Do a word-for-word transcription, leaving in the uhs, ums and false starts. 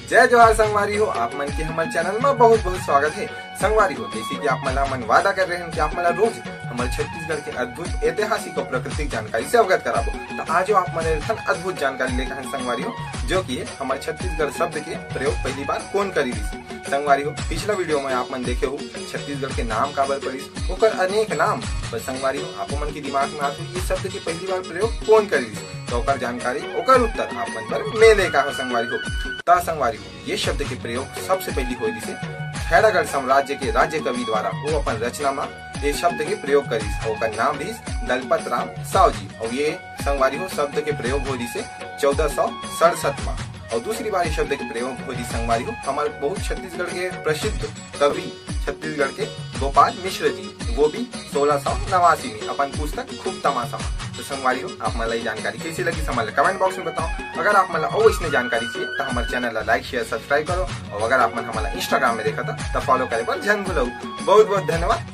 जय जोहार संगवारी हो, आप मन के हमर चैनल में बहुत बहुत स्वागत है। संगवारी हो, जैसे कि आप मन ला हमन वादा कर रहे हैं कि आप मन ला रोज हमर छत्तीसगढ़ के अद्भुत ऐतिहासिक और प्राकृतिक जानकारी से अवगत कराबो, तो आज आप मन एक ठन अद्भुत जानकारी लेकर हैं संगवारी हो, जो कि है हमर छत्तीसगढ़ शब्द के प्रयोग पहली बार कौन करी रहिस। संगवारी हो, पिछला वीडियो में आप मन देखे हो छत्तीसगढ़ के नाम काबर पड़िस, ओकर अनेक नाम। बस संगवारी हो, आप मन के दिमाग में आत हो ये शब्द के पहली बार प्रयोग कौन करी रहिस, तो ओकर जानकारी, ओकर उत्तर आप मन बर मैं लेकर आए हो संगवारी हो। ता संगवारी हो, ये शब्द के प्रयोग सबसे पहली होय रिहिसे खैरागढ़ साम्राज्य के राज्य कवि द्वारा वो अपन रचना में ये शब्द के प्रयोग करिस और ओकर नाम रहिस दलपत राम साव जी। और ये संगवारी हो शब्द के प्रयोग होय रिहिसे चौदह सौ सड़सठ में। और दूसरी बार ये शब्द के प्रयोग होय रिहिस संगवारी हो हमर बहुत छत्तीसगढ़ के प्रसिद्ध कवि छत्तीसगढ़ के गोपाल मिश्र जी, वो भी सोलह सौ नवासी में अपन पुस्तक खूब तमाशा में। तो संगवारी हो, आप मन ला ये जानकारी कैसे लगिस, हमन ला कमेंट बॉक्स में बताओ। अगर आप मन ला और इसने जानकारी चाहिए तो हमारे चैनल ला लाइक, शेयर, सब्सक्राइब करो। और अगर आप मन हमन ला इंस्टाग्राम में देखा था तो फॉलो करे पर झन भूलो। बहुत बहुत धन्यवाद।